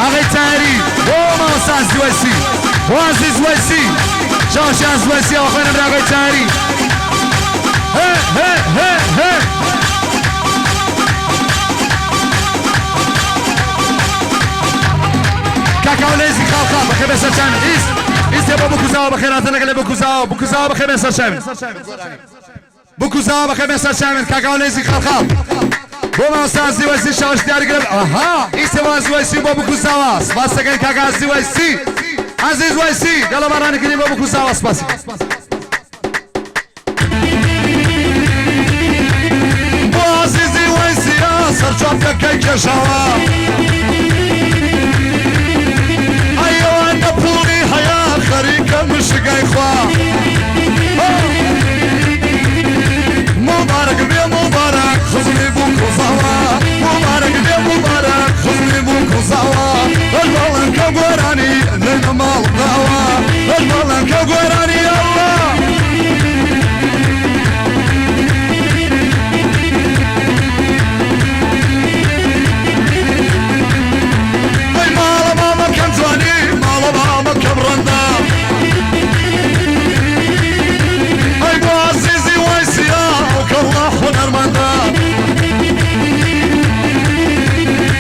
ئاغای تایری بۆ مامۆستا عەزیز وەیسی، بۆ عەزیز وەیسی، شاوەشی عەزیز وەیسی ئەوە خوێنە برا ئاغای تایری. هێ هێ هێ هێ. کاکە ئەولێزی خاڵخاڵ بەخێر بێ سەرچاوی ئیست ئیستێ بۆ بکوزاوە بەخێراتن لەگەلێ بکوزاوە بکوزاوە بەخێر بێ سەرچاوی. بکوزاوە بەخێر بێن سەرچاوێن کاک ئاولێزی خاڵخاڵ بۆ مامۆستا عەزیزی وەیسی شاوەش دیاری گرم ئەها ئیسێ بۆ عەزیز وەیسی بۆ بکوزاوە سپاس دەکەین کاک عەزیزی وەیسی عەزیز وەیسی گەڵە بارانی کردین بۆ بکوزاوە سپاسی. بۆ عەزیزی وەیسیە سەرچاپەکەی کێشاوە ئەی ئەوەندە پوڵی هەیە خەریکە مشگای خوا. مبارک بێ مبارک خزمی بوو کوزاوە مبارک بێ مبارک خزمی بوو کوزاوە هەر کە گۆرانی لە ماڵ داوە هەر کە گۆرانی ئەڵڵا. ئەی ماڵە مامەکەم جوانی ماڵە مامەکەم ڕەندە ئەی بۆ عەزیزی وەیسیە ئەو کەڵڵا هونەرمەندە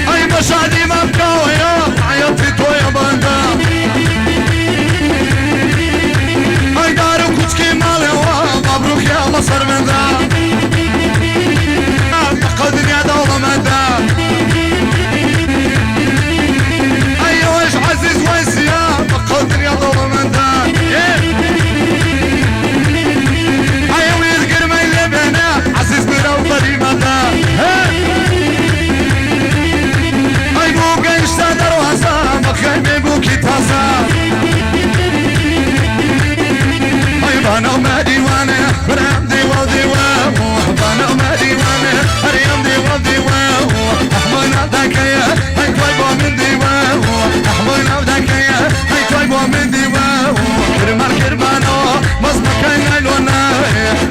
ئەی بە شادی مام کاوەیە عەیەتی تۆیە بەندە ئەی دار و کوچکی ماڵێەوە مەبروکیان لەسەر مندە بەقەو دنیا دەوڵەمەندە ئەی ئەوەش عەزیز وەیسیە بەقەو دنیا دەوڵەمەندە ئەی ویر گرمەی لێ بێنە عەزیز برا و بەریمەندە ئەی بوو گەیشتە دەروازە بەخێر بێ بووکی تازە ئەی بانەو مەدیوانێ برام دیوە دیوە بانەو مەدیوانێ هەریەم دیوە دیوە ئەحمەی ناو دەکەیە ئەی توای بۆ من دیوە ئەحمەی ناو دەکەیە ئەی توای بۆ من دیوە کرمان کرمانۆ مەزمەکەی نایلۆنە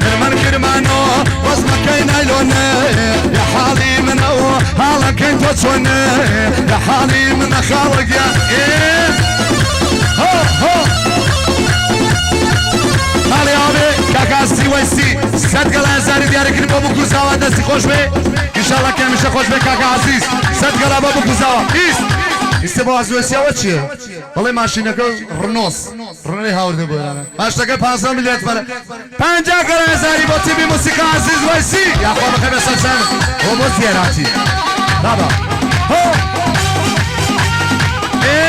کرمان کرمانۆ مەزمەکەی نایلۆنە یا حاڵی منە و حاڵەکەی تۆ چۆنە یا حاڵی منە خاڵە گیان ئێ هۆ هۆ ماڵی ئاوێ کاک ئاستی وەیسی سەد گەڵا هەزاری دیاری کرد بۆ بکوزاوە دەستی خۆش بێ ئیشاڵڵا کە هەمیشە خۆش بێ کاکە عەزیز سەد گەڵا بۆ بکوزاوە ئیست ئیستە بۆ عەزیز وەیسی ئەوە چییە بەڵێ ماشینەکە ڕنۆس ڕنۆی هاوردە بۆ ئێرانە ماشینەکە 15 ملیۆن تمەنە 50 گەڵا هەزاری بۆ تیمی موسیقا عەزیز وەیسی یاخوا بەخێر بێ سەرچاوە بۆ بۆ زیاراتی بابا هۆ ئێ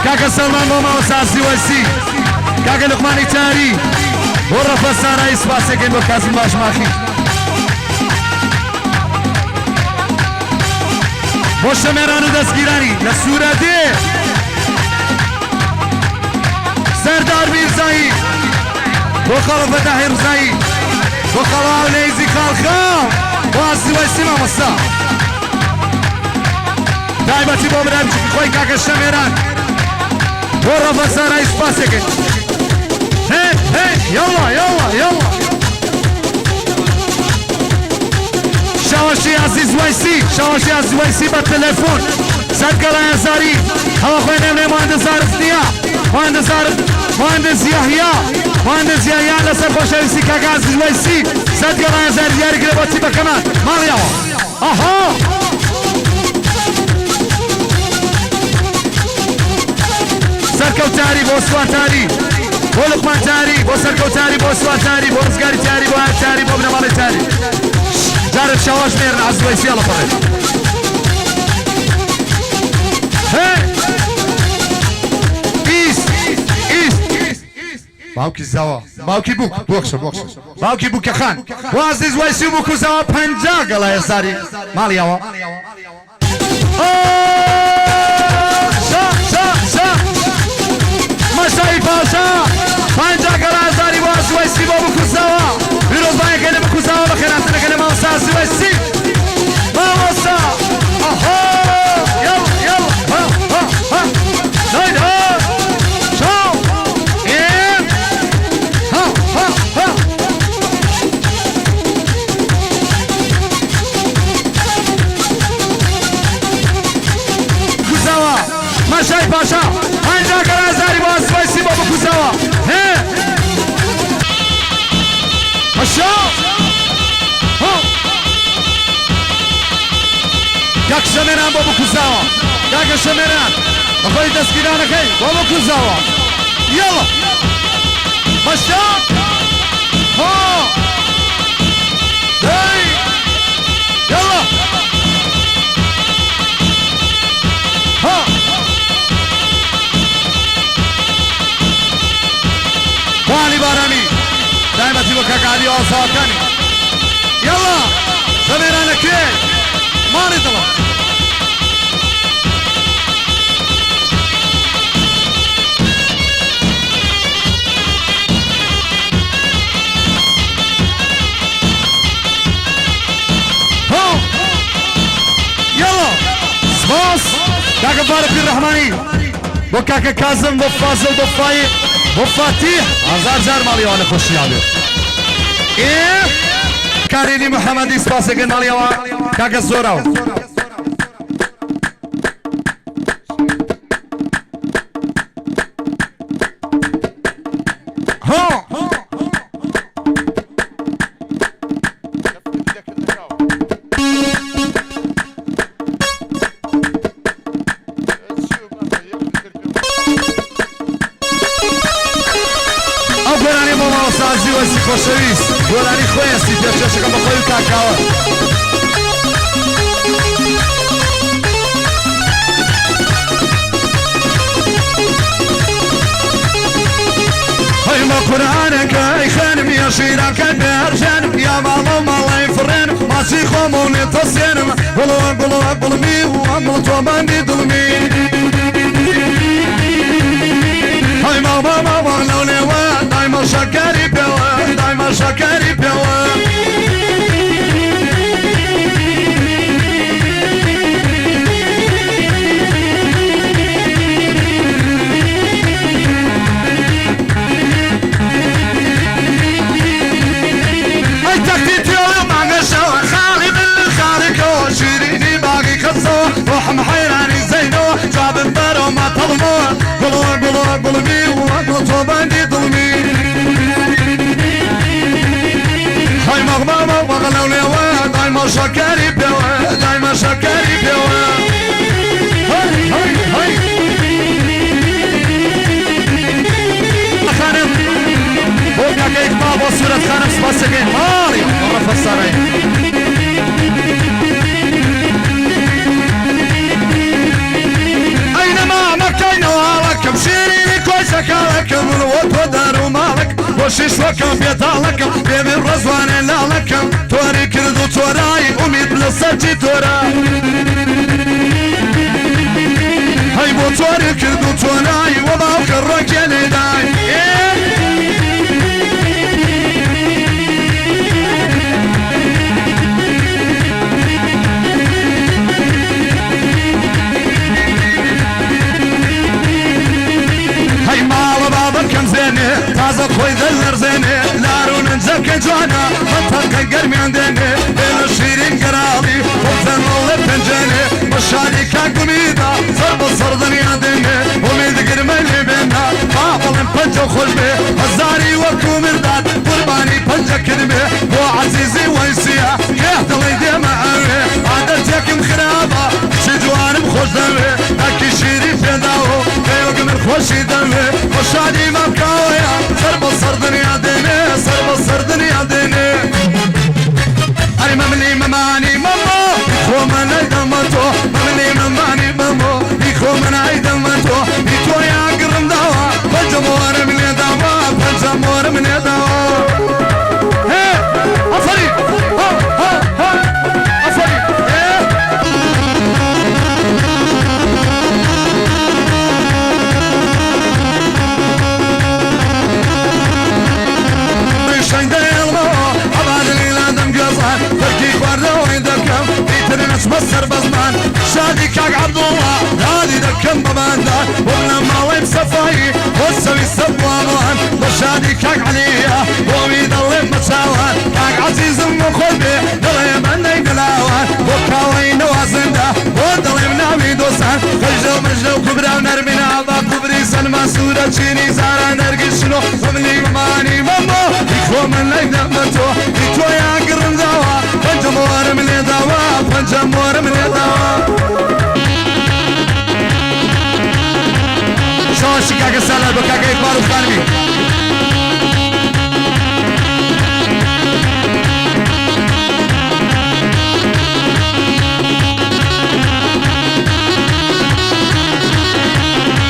کاکە سەلمان بۆ مامۆستا عەزیزی وەیسی کاکە لوقمانی تاری بۆ ڕەفە سارایی سوپاسێکەین بۆ کازم باشماخی بۆ شەمێران و دەستگیرانی لە سوورەدێ سەردار میرزایی بۆ خاڵە فەتاحی ڕزایی بۆ خاڵە ئاولەیزی خاڵخاڵ بۆ عەزیزی وەیسی مامۆستا تایبەتی بۆ برای بچوکی خۆی کاکە شەمێران بۆ ڕەفە سارای سوپاسێکن هێ هێ یاڵا یاڵا یاڵا شاوەشی عەزیز وەیسی شاوەشی عەزیز وەیسی بە تەلەفۆن سەد گەڵای هەزاری هەوا خۆی نەمرێ مهندس عارف نییە مهندس عارف مهندس یەحیا مهندس یەحیا لەسەر خۆشەویستی کاک عەزیز وەیسی سەد گەڵای هەزاری دیاری کرد بۆ تیپەکەمان ماڵیەوە ئەها سەرکەوتاری بۆ سواتاری بۆ لوقمان تاری بۆ سەرکەوتاری بۆ سواتاری بۆ ڕزگاری تاری بۆ تاری بۆ بنەماڵەی تاری جارێک شاواش مێرن عەزوەی سیاڵە پەڕێت هێ ئیست ئیست باوکی زاوا باوکی بووک بۆخشە بۆخشە باوکی بووکە خان بۆ عەزیز وەیسی و بووک و زاوا 50 گەڵای هەزاری ماڵیەوە شا شا شا مەشای پاشا 50 گەڵا هەزاری بۆ عەزیز وەیسی بۆ بووک و زاوا پیرۆزبایەکەی لە بووک و زاوا بەخێرهاتنەکە لە مامۆستا عەزیز وەیسی مامۆستا ئەها یاڵا یاڵا ها ها ها نایدا چاو ئێ. پاشای پاشا 50 گەڵا زاری بۆ سپاسی بۆ بکوزاوە هێ پاشا هۆ کاک شەمێران بۆ بکوزاوە کاکە شەمێران بەخۆی دەستگیرانەکەی بۆ بکوزاوە یاڵا پاشا هۆ دەی یاڵا ها بانی بارامی دایمەتی بۆ کاک عەلی ئاساکانی یاڵا شەمێرانە کوێ ماڵی دڵم ها یاڵا سپاس کاکە فارق ڕەحمانی بۆ کاکە کازم بۆ فازل بۆ فایق بۆ فاتیح هەزار جار ماڵی ئەوانە خۆشیان بێت ئێ کارێنی محەممەدی سپاسەکەن ماڵی ئەوان کاکە زۆراو. ها ئەو گۆرانی بۆ مامۆستا عەزیز وەیسی خۆشەویست گۆرانی خۆیەستی پێشکەشەکەم بە خۆی و کاک کاوە. هەی بە قورئانەکە ئەی خانم یا شیرەکە بێرژێنم یا ماڵە و ماڵی فڕێنم ماچی خۆم و لێتەسێنم گوڵوە گوڵوە گوڵمی و ئەمڵ تۆ بەندی دڵمی هەی ماما ماما لەو لێوە دایمە شەکەری پێوە دایمە شەکەری پێوە. ئەی تەختی تێڵە مانگە شەوە خاڵی من خاڵێکەوە شیرینی باغی خەسەوە ڕۆحم حەیرانی زەینەوە جوابم بەرەوە ماتەڵمەوە گوڵوە گوڵوە گوڵمی وە گوڵ تۆ بەندی دڵمی هەی مەغمە مەغمە لەو لێوە دایمە شەکەری پێوە دایمە شەکەری پێوە هەی هەی هەی خانم بۆ کاکە ئیقباڵ بۆ سورەت خانم سپاسەکەی ماڵی ڕەفە سارای. ئەی نەمامەکەی نەواڵەکەم شیرینی کۆی شەکاڵەکەم من وە تۆ دار و ماڵەکەم بۆ شیشوەکەم بێتاڵەکەم بێ من ڕەزوانێ لاڵەکەم تۆری کرد و تۆرای ئومید لەسەر چی تۆرا هەی بۆ تۆری کرد و تۆرای وە باوکە ڕەکێ لێدای ئێ. هەی ماڵە بابەکەم زێنێ تازە خۆی دەلەرزێنێ لار و لەنجەکە جوانە بە تەقە گەرمیان دێنێ بێ لە شیرین گەراڵی خۆتەنەڵێ پەنجەنێ بە شادی کاک ئومیدا سەر بە سەر دنیا دێنێ ئومید گرمەی لێ بێنە با بڵێم پەنجە خۆش بێ هەزاری وەکو مرداد قوربانی پەنجە کردبێ بۆ عەزیزی وەیسیە کێ دڵی دێمە ئەوێ عادەتێکم خراپە کچی جوانم خۆش دەوێ تاکی شیری پێداوە کەیۆک من خۆشی دەوێ بۆ شادی مامکاوەیە سەر بە سەر دنیا دێنێ سەر بە سەر دنیا دێنێ ئەری مەملی مەمانی مەمۆ خۆمە نەیدەمە تۆ مەملی مەمانی مەمۆ خۆمە نایدەمە تۆ تۆ یاگرم داوە پەنجە مۆرم لێداوە پەنجە مۆرم لێداوە. هێ ئەفەرین ها ها ها ئەفەرین ئێ شەنگەیڵمەوە ئەبادلی لادەم گوێزان تەرکی خواردنەوەی دەکەم ئیتر نەچمە سەر بەزمان شادی کاک عەبدوڵڵا دادی دەکەم بەماندا بۆ بنەماڵەی سەفایی بۆ سەوی سەبوانوان بۆ شادی کاک عەلیە بۆ وی دەڵێم بە چاوان کاک عەزیزم بۆ خۆی بێ دەڵێ بەندەی دەلاوان بۆ کاوەی نەوازندا بۆ دەڵێم ناوی دۆستان خەش. مەرجە و مەژنە و کوبرا و نەرمین ئاڤا کوبری سەلما سوورە چینی زارا نەرگس شنۆ بەملی مەمانی مەمۆ ئی خۆ من لای دەم بە تۆ ئی تۆیا گڕم داوە پەنجە مۆرم لێ داوە پەنجە مۆرم لێ داوە. شەواشی کاکە سالار بۆ کاکە ئیقبال و خانمی.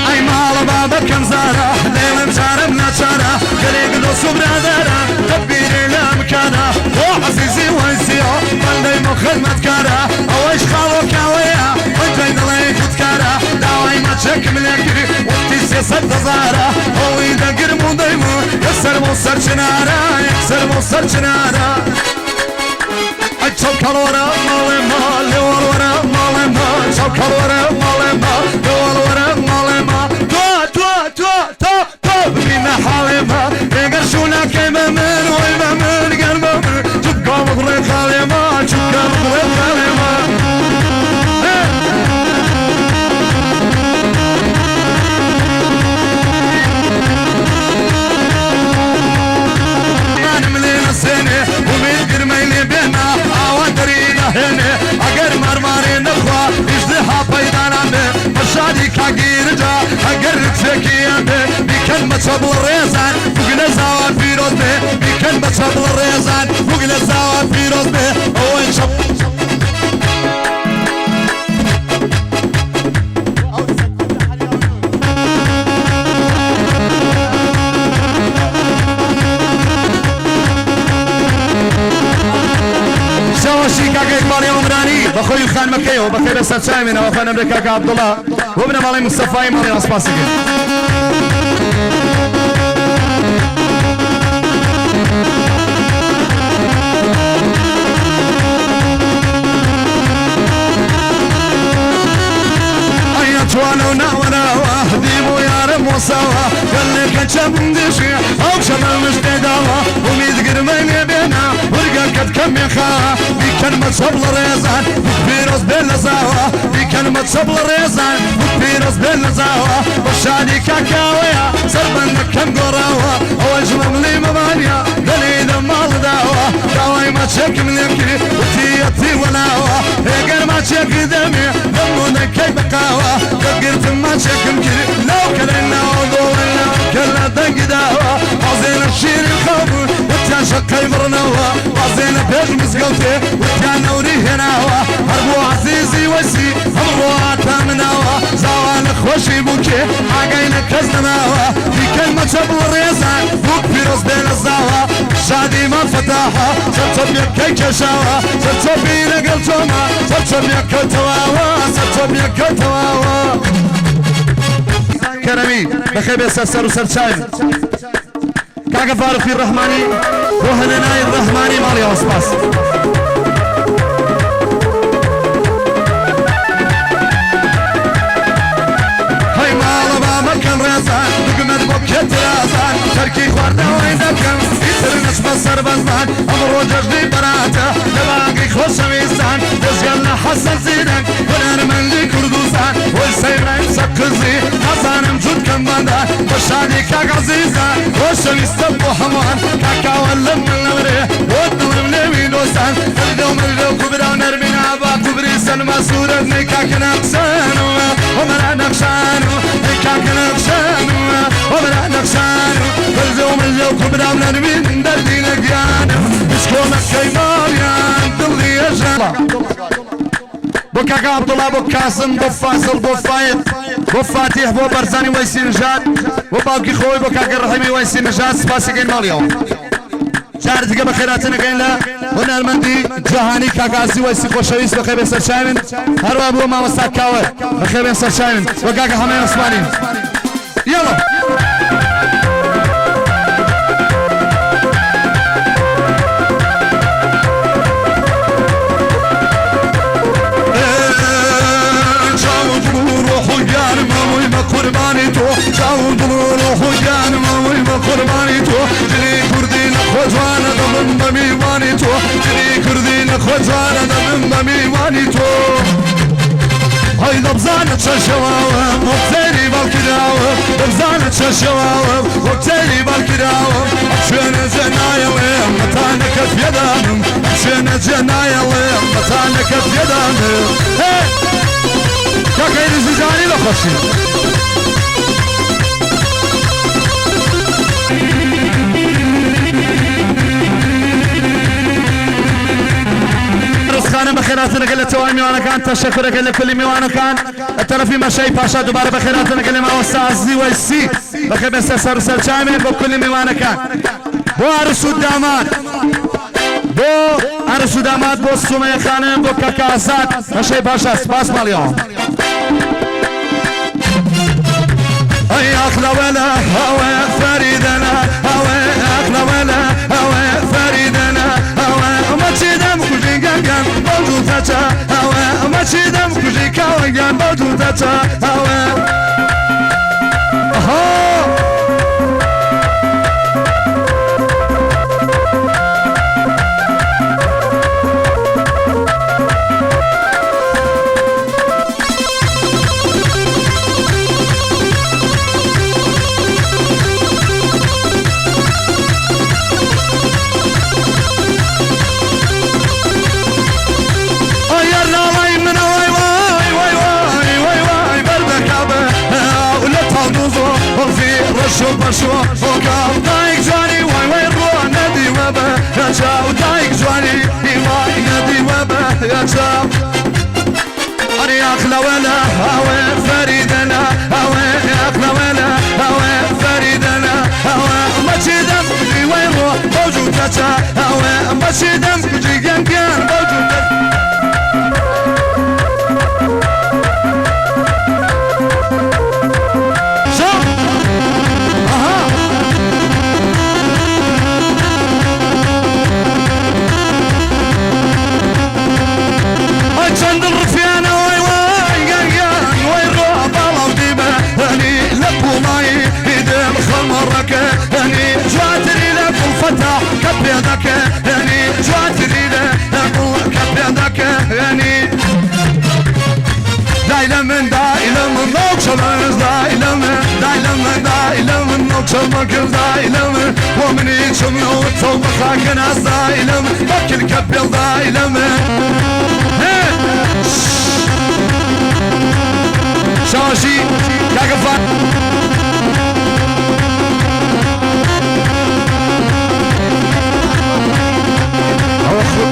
ئەی ماڵە بابەکەم زارە دەیڵێم چارەم ناچارە گەلێک دۆست و برادەرە تەدبیرێ لەم کارە بۆ عەزیزی وەیسیۆ بەندەی بۆ خزمەتکارە ئەوەیش خاڵۆ کاوەیە پەنجەی دڵی جوتکارە داوای ماچێکم لێ کرد وتی 300 هەزارە هەوڵی دەگرم و دەیم و یەکسەر بۆ سەر چنارە یەکسەر بۆ سەر چنارە ئەی چاو کەڵوەرە ماڵێ ما لێوەڵ وەرە ماڵێ ما چاو کەڵوەرە ماڵێ ما لێوەڵ وەرە ماڵێ ما تۆ تۆ تۆ تۆ تۆ ببینە حاڵێ ما ئێگەر شوو ناکەی بە من وەی بە من گەر بە من چوبکە بڵێ خاڵێ ما چوبکە بڵێ خاڵێ ما. مانم لێ نەسێنێ ئومید گرمەی لێ بێنە ئاوا دەری نەهێنێ ئەگەر مارمارێ نەخوا ئیژدها پەیدا نابێ بە شادی کاک گیرجا ئەگەر رچێکیان بێ بیکەن بە چەبڵ ڕێزان بووک لە زاوا پیرۆز بێ بیکەن بە چەبڵ ڕێزان بووک لە زاوا پیرۆز بێ ئەوەی چەپ. شەوەشی کاکە ئیقباڵی عومرانی بەخۆی و خانمەکەیەوە بەخێر بێ سەرچاوێنەوە خانم بێ کاکە عەبدوڵڵا بۆ بنەماڵەی مستەفای ماڵی سپاسی کرد. ئەیە جوانە و ناوەناوە دیم و یارم وەساوە گەلێکە چەم دژی ئەو چەمەمش تێداوە ئومید گرمەی لێ بێنە ورگەکەت کەم مێخا بیکەن بە چەپڵە ڕێزان پیرۆز بێ لە زاوە بیکەن بە چەپڵە ڕێزان پیرۆز بێ لە زاوە بە شادی کاکاوەیە سەربەندەکەم گۆڕاوە ئەوەش مەملی مەمانیا دەلی دە ماڵ داوە داوای ماچێکم لێ کرد وتیەتی وەلاوە ئێگەر ماچێکی دەمێ دەم و دەکەی بەقاوە دەگرتم ماچێکم کرد لەو کەلە ناوە دۆڵە کە لە دەنگی داوە بازێنە شیرین خەو وتیان شەقەی بڕنەوە بازێنە پێش مزگەوتێ وتیان نەوری هێناوە هەر بۆ عەزیزی وەسی ئەمڕۆ هاتە مناوە زاوا لە خۆشی بووکێ ئاگای لە کەس نەماوە بیکەن مەچەبڵ ڕێزان بووک پیرۆز بێ لە زاوە شادی مام فەتاحە سەرچۆپیەکەی کێشاوە سەرچۆپی لەگەڵ چۆمە سەرچۆپیەکە تەواوە سەرچۆپیەکە تەواوە. کەرەمی بەخێر بێ سەر سەر و سەرچاوی کاکە فاروقی ڕەحمانی بۆ هەنەنای ڕەحمانی ماڵیەوە سپاس. هەی ماڵە بابەکەم ڕێزان بگمەت بۆ کێترازان تەرکی خواردنەوەی دەکەم ئیتر نەچمە سەربەزمان ئەمڕۆ جەژنی بەراتە لە باغی خۆشەویستان دەستگەل لە حەسەن زیرەک هونەرمەندی کوردستان وەی سەیبرایم سەقزی نازانم جووت کەم بەندە بە شادی کاک عەزیزە خۆشەویستە بۆ هەمووان کاکاوە لەم من لەمرێ بۆ دڵم لێوی دۆستان مردە و مردە و کوبرا و نەرمین ئاڤا کوبری سەلما سوورەت نەی کاکە نەقشان ومرا نەقشان نەی کاکە نەقشان ومرا نەقشان مردە و مردە و کوبرا و نەرمین دەردی لە گیانم بشکۆنەکەی ماڵیان دڵی ئەژان. بۆ کاکە عەبدوڵڵا بۆ کاسم بۆ فازڵ بۆ فایق بۆ فاتیح بۆ بەرزانی وەیسی نژاد بۆ باوکی خۆی بۆ کاکە ڕەحیمی وەیسی نژاد سپاسەکەین ماڵیەوە. جار دیگە بە خێراتنەکەین لە هونەرمەندی جەهانی کاکە عەزیز وەیسی خۆشەویست بەخێر بێ سەرچاوین هەروە بۆ مامۆستا کاوەر بەخێر بێن سەرچاوین بۆ کاکە حەمەی عوسمانی یەڵا. چاو دڵ و ڕۆح و گیانم ئەوەی بە قوربانی تۆ چاو دڵ و ڕۆح و گیانم ئەوەی بە قوربانی تۆ جلی کوردی لە خۆ جوانە دەبم بە میوانی تۆ جلی کوردی لە خۆ جوانە دەبم بە میوانی تۆ. هەی دەبزانە چەشەواوم وەک تەیری باڵکراوم دەبزانە چەشەواوم وەک تەیری باڵکراوم شوێنە جێ نایەڵێم مەتانەکە پێدانم شوێنە جێ نایەڵێم مەتانەکە پێدانم. کاکە ئیدریس جانی بە خۆشی. ڕزخانە بەخێراتنەکە لە تەواوی میوانەکان تەشەکورەکە لە کولی میوانەکان لە تەرەفی مەشای پاشا دووبارە بەخێراتنەکە لە مامۆستا ئازیزی وەیسی بەخێر بێن سەر سەر و سەرچاوێک بۆ کولی میوانەکان بۆ عەرس و داماد بۆ عەرس و داماد بۆ سومەیە خانم بۆ کاکە ئازاد مەشای پاشا سپاس ماڵیەوە. ئەی ئاخ لەوەلا هەوە فەریدەنا هەوە ئاخ لەوەلا هەوە فەریدەنا هەوە مەچی دەم کوژی گەنگەن بەو جووتەچە هەوە مەچی دەم کوژی کاوەگیان بەو جووتەچە هەوە ئەها. ئەیەر ناڵەی منە وای وای وای وای وای وای بەردەکابە لە تاڵدوزۆ هەڵفی ڕەش و پەشۆ هۆکاو دایک جوانی وای وای ڕۆ نەدیوە بە چاو دایک جوانی وای نەدیوە بە چاو ئەرێ ئاخ لەوەلا ئەوێ فەریدەنا ئەوێ ئاخ لەوەلا ئەوێ فەریدەنا ئەوێ مەچی دەم کوژی وای ڕۆ بەو جووتەچە ئەوێ مەچی دەم کوژی گەنگیان بەو جووتە. شەڕ. ئەها. ئەی چەند دڵ ڕفیانە وای وای گەنگیان وای ڕۆ باڵاو دیبە هەنی لە قوڵایی دڵ خەمەڕەکە هەنی جواتری لە گوڵ فەتا کە پێ دەکە هەنی جواتری لە گوڵ کە پێ دەکە هەنی دای لە من دای لە من نۆکشەمەز دای لە من دای لە من دای لە من نۆکشەمەکرد دای لە من بۆ منی چم تۆ بەخاکە ناز دای لە من بەکل کە پێڵ دای لە من. هێ. شاشی کاکە فا. ئەوە خۆ.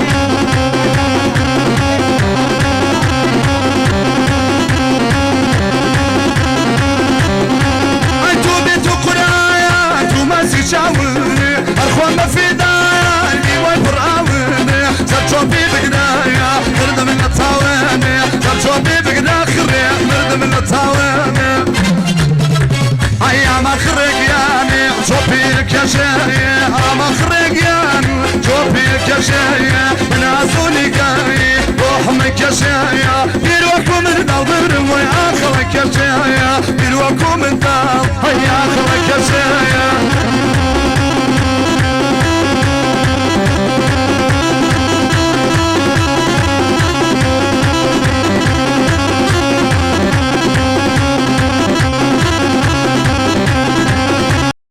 ئەی تۆ بێت و قورایە تو ماسی چاونێ هەرخۆم بە فیدایە لیوای پڕاونێ سەرچۆپی بگرایە مردم لە تاوانێ سەرچۆپی بگرا خڕێ مردم لە تاوانێ ئەی ئەمە خڕێکیانێ چۆپی کەشەیە ئەمە خڕێکیان چۆپی کەشەیە منازۆنیکایی ڕۆحم کەشەیە بیروەکو من داڵ ببرم وای ئاخڵە کەشەیە بیروەکو من داڵ هەی ئاخڵە.